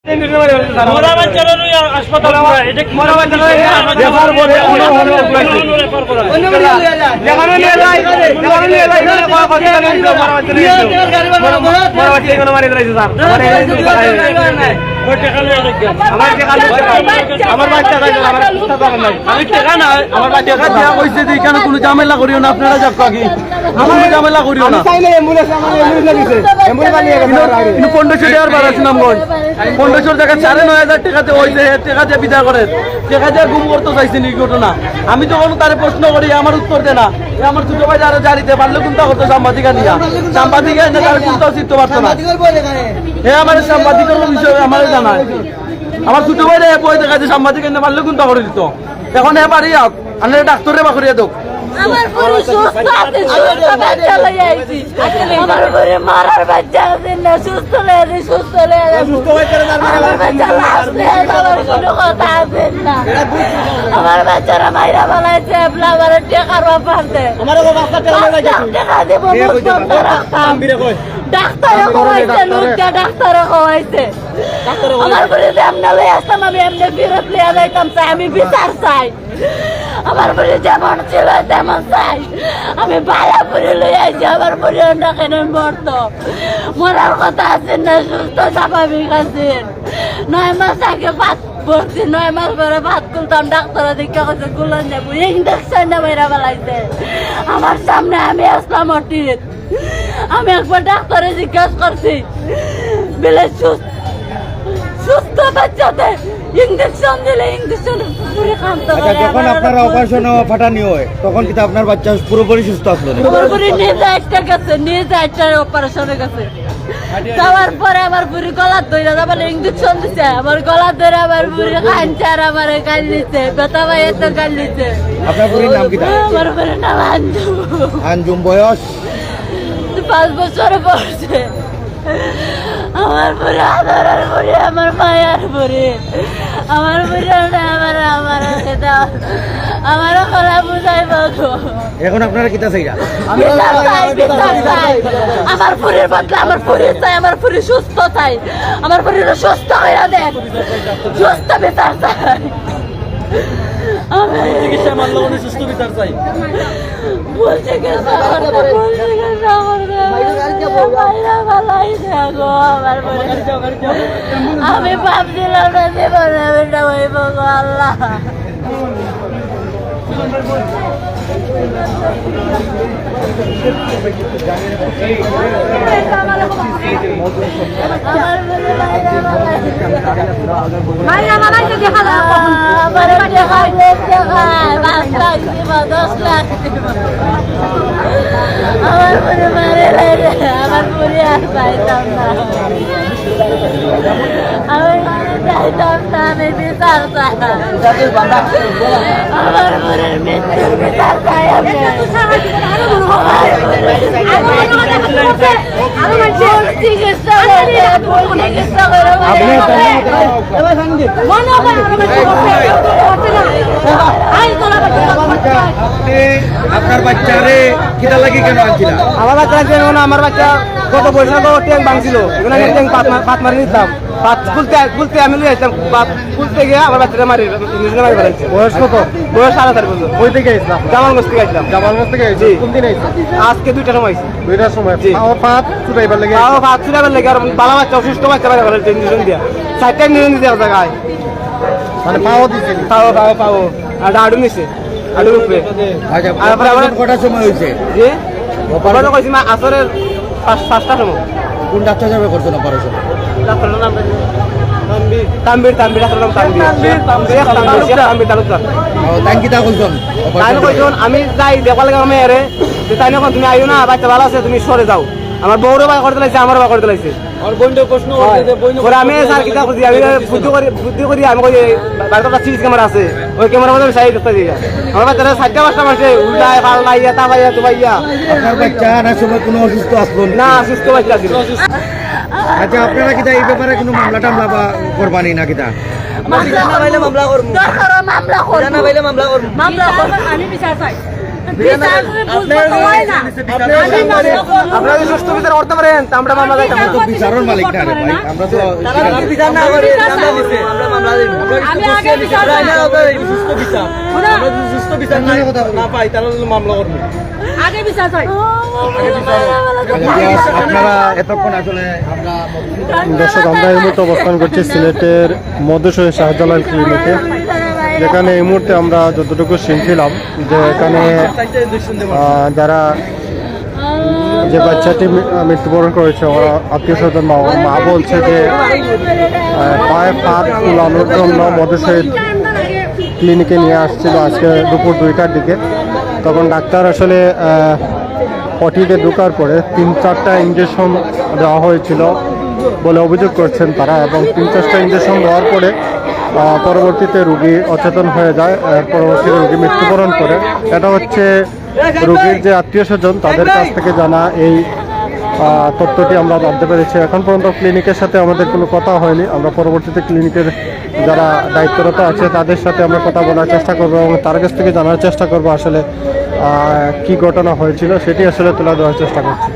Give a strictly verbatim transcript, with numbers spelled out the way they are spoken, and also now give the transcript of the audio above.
মরা বাচ্চারা লইয়া হাসপাতাল পুরা, এটা কি মরা বাচ্চারা লইয়া হাসপাতাল? রেফার করে, অন্য হলে রেফার করে। অন্য হলে রেফার করে। যেখানে নিয়ে যায়, যেখানে নিয়ে যায়, এখানে কয় কথা জানি না, মরা বাচ্চা নিয়ে যাও। মরা, মরা বাচ্চা এখানে মারি দিলাইছে, স্যার। আমার এই ওই টাকা লইয়া দেখবেন। আমার টাকা লইয়া আমার বাচ্চা খাইছে, আমার কুত্তা পাবে নাই। আমি টাকা নাই, আমার বাচ্চা টাকা দেওয়া হয়েছে যে এখানে কোনো ঝামেলা করিও না, আপনারা যাক আগে। কোনো ঝামেলা করিও না। আমি চাইলে অ্যাম্বুলেন্স, আমার অ্যাম্বুলেন্স লাগিছে। অ্যাম্বুলেন্স লাগিয়ে গেছে। কিন্তু, কিন্তু পনেরোশো টাকার ভাড়া সুনামগঞ্জ। পনেরোশোর জাগাত সাড়ে নয় হাজার টাকা দিয়া অইছে, হে টাকা দিয়া বিদায় করে। টাকা দিয়া গুম করতে চাইছে নি ঘটনা। আমি যখন তারে প্রশ্ন করি, আমার উত্তর দেয় না। এ আমার ছোট ভাই আরো জানিতে পারলে কোনটা করতো সাংবাদিক আনিয়া। সাংবাদিক আনিয়া তারে কোনটাও চিনতে পারতো না। হে আমার সাংবাদিকের বিষয়ে আমারে জানায়। আমার ছোট ভাই রে বই দেখা যে সাংবাদিক আনিয়া পারলে কোনটা করে দিত। এখন হে বাড়ি আউক, আনলে ডাক্তারে বা করিয়া দেউক। আমার পুরো সুস্থ আছে, সুস্থ বাচ্চা লইয়া আইছি। আমার পুরো মারার বাচ্চা আছে না, সুস্থ লইয়া আইছি, সুস্থ লইয়া আইছি। আমার বাচ্চা লাশ লইয়া যাওয়ার কোনো কথা আছে না। আমার বাচ্চারা মাইরা বানাইছে, আপনার আমার টেকার ব্যাপার দে। আমার বাচ্চা টেকা লইয়া যাইছে। টেকা দেবো, মুখ বন্ধ রাখতাম। ডাক্তারে কমাইছে, লুচ্চা ডাক্তারে কমাইছে। আমার পুরো যে এমনে লইয়া আসতাম, আমি এমনে ফিরত লইয়া যাইতাম চাই, আমি বিচার চাই। আমার পুরি যেমন ছিল তেমন চাই। আমি বালা পুরি লই আইছি, আমার পুরি অন্য কেন মরতো? মরার কথা আছে না, সুস্থ স্বাভাবিক আছে। নয় মাস আগে ভাত পড়ছি, নয় মাস পরে ভাত তুলতাম, ডাক্তার দেখে কইছে গুলো নেব, ইঞ্জেকশন না বাইরা বালাইছে। আমার সামনে আমি আসলাম অটিত। আমি একবার ডাক্তারে জিজ্ঞাসা করছি, বলে সুস্থ, সুস্থ বাচ্চাতে ইঞ্জেকশন দিলে ইঞ্জেকশন পুরি খান্ত আচ্ছা, করে। যখন আপনারা অপারেশন পাঠানি হয়, তখন কিন্তু আপনার বাচ্চা পুরোপুরি সুস্থ আসলো না? পুরোপুরি নিজে একটা গেছে, নিজে একটা অপারেশনে গেছে। যাওয়ার পরে আমার পুরি গলার দইরা যাবার ইঞ্জেকশন দিছে, আমার গলার দইরা আমার পুরি কানছে আর আমার গাল নিছে, ব্যথা পাইয়ে তো গাল নিছে। আপনার পুরির নাম কিতা? আমার পুরির নাম আঞ্জু। আঞ্জুম, বয়স? পাঁচ বছর পড়ছে। আমার পুরি আদরের পুরি, আমার মায়ার পুরি। আমার পুরি, আমার, আমার, আমার, এটা, আমার খোলা বুঝাই বাবু। এখন আপনারা কিতা চাইরা? বিচার চাই, বিচার চাই। আমার পুরির বদলা আমার পুরি চাই, আমার পুরি সুস্থ চাই। আমার পুরি সুস্থ হইয়া দেন। সুস্থ বিচার চাই। আমি চিকিৎসা মানলো উনি সুস্থ বিচার চাই। বলছে কি, স্যার, বলছে কি, স্যার, বাইরে ভালাই দেখো, আমার বলে। আমি ভাবছিলাম না জীবনে আমি এটা হইব গো, আল্লাহ। আমার বলে বাইরে ভালাই। মাইয়া বানাইতে দেখা যায়। আমার দেখা যায়, দেখা যায়। পাঁচ লাখ দিব, দশ লাখ দিব। আমার পুরি মারে লাইলে, আমার পুরি আর পাইতাম না। আমি মারে যাইতাম না, আমি বিচার চাই। আমার পুরির মৃত্যুর বিচার চাই আমি। আমার পুরির চিকিৎসা করতে, চিকিৎসা করতে। আপনি মনে হয় আরো বেশি করছে, করছে না। আইন করা বেশি করছে। আপনি আপনার বাচ্চারে কিতা লাগি কেন আনছিলা? আমার বাচ্চা লাগছে, মানে, আমার বাচ্চা গত বৈশাখ ট্যাং ভাঙছিল, এখানে আমি ট্যাং পাত মার-, পাত মারি নিতাম। পাত খুলতে, খুলতে আমি লই আসলাম, পাত খুলতে গিয়ে আমার বাচ্চাটা মারি, ইঞ্জেকশন মারি ফেলাইছে। বয়স কত? বয়স সাড়ে চার বছর। কই থেকে আইছিলা? জামালগঞ্জ থেকে আইছিলাম। জামালগঞ্জ থেকে আইছিলা? জি। কোন দিন আইছিলা? আজকে দুইটার সময় আইছি। দুইটার সময়? জি। পাও পাত ছুটাইবার লাগি? পাও পাত ছুটাইবার লাগি, আর বালা বাচ্চা, অসুস্থ বাচ্চা মারি ফেলাইছে ইঞ্জেকশন দিয়া। চারটা ইঞ্জেকশন দিছে এক জায়গায়। মানে পাও দিছে? পাও, পাও, পাও। আর আড়ু নিছে। আড়ুর উপরে। আচ্ছা, আর তারপরে আবার অপারেশন কটার সময় হয়েছে? জি? অপারেশন কইছি মা আসরের পাঁচ, পাঁচটার সময়। কোন ডাক্তার সাহেব করছেন অপারেশন? ডাক্তারের নাম তানভীর। তানভীর, তানভীর, ডাক্তারের নাম তানভীর। তানভীর, তানভীর, শেখ তানভীর, শেখ তানভীর তালুকদার। ও, তাই কিতা কইছেন? তাই কইছেন, আমি যাই দেখবার লাগি আমার মেয়েরে, যে তাই না কইন, "তুমি আইও না, বাচ্চা ভালা আছে, তুমি সরে যাও।" আমার বউরে বার করে দিলাইছে, আমারে বার করে দিলাইছে। আর বইনটা প্রশ্ন করছে যে বইন পরে আমি স্যার কিতা করছি, আমি বুদ্ধি করি, বুদ্ধি করি আমি কই, "এই বাড়িতে একটা সিসি ক্যামেরা আছে, ওই ক্যামেরার মধ্যে আমি সাইড দেখতে দিই।" আমার বাচ্চারা চারটা পাঁচটা মাসে উল্টায়, পাল্টাইয়া, তাবাইয়া, তুবাইয়া। আপনার বাচ্চা আনার সময় কোনো অসুস্থ আসলো না? না, সুস্থ বাচ্চা ছিল। আচ্ছা, আপনারা কিতা এই ব্যাপারে কোনো মামলা টামলা বা করবানি না কিতা? মামলা করমু। দরকার হয় মামলা করমু। না পাইলে মামলা করমু। মামলা করমু। আমি বিচার চাই। বিচার করে বুঝবো তো হয় না। আমি মামলা করবো। আপনারা যদি সুষ্ঠু বিচার করতে পারেন, তা আমরা মামলা দিতাম না। আমরা তো বিচারের মালিক না রে ভাই, আমরা তো তারা যদি বিচার না করে, আমরা দিছি, আমরা মামলা দিব। আমরা আমি আগে বিচার চাই। না, না, না, সুস্থ বিচার। শোনো। আমরা যদি সুস্থ বিচার না, না পাই, তাহলে মামলা করবো। আগে বিচার চাই। আগে বিচার। আপনারা এতক্ষণ আসলে আমরা দর্শক, আমরা এই মুহূর্তে অবস্থান করছি সিলেটের মধুশহীদ শাহজালাল ক্লিনিকে, যেখানে এই মুহূর্তে আমরা যতটুকু শুনছিলাম যে এখানে, আহ, যারা, যে বাচ্চাটি মি-, মৃত্যুবরণ করেছে, ওরা আত্মীয় স্বজন বা ওর মা বলছে যে, আহ, পায়ে পাত ফুলানোর জন্য মধুশহীদ ক্লিনিকে নিয়ে আসছিল আজকে দুপুর দুইটার দিকে। তখন ডাক্তার আসলে, আহ, ওটিতে ঢোকার পরে তিন চারটা ইঞ্জেকশন দেওয়া হয়েছিল বলে অভিযোগ করছেন তারা, এবং তিন চারটা ইঞ্জেকশন দেওয়ার পরে, আহ, পরবর্তীতে রোগী অচেতন হয়ে যায়, এর পরবর্তীতে রোগী মৃত্যুবরণ করে। এটা হচ্ছে রোগীর যে আত্মীয় স্বজন, তাদের কাছ থেকে জানা এই, আহ, তথ্যটি আমরা জানতে পেরেছি। এখন পর্যন্ত ক্লিনিকের সাথে আমাদের কোনো কথা হয়নি। আমরা পরবর্তীতে ক্লিনিকের যারা দায়িত্বরত আছে তাদের সাথে আমরা কথা বলার চেষ্টা করবো এবং তার কাছ থেকে জানার চেষ্টা করবো আসলে, আহ, কি ঘটনা হয়েছিল, সেটি আসলে তুলে ধরার চেষ্টা করছি।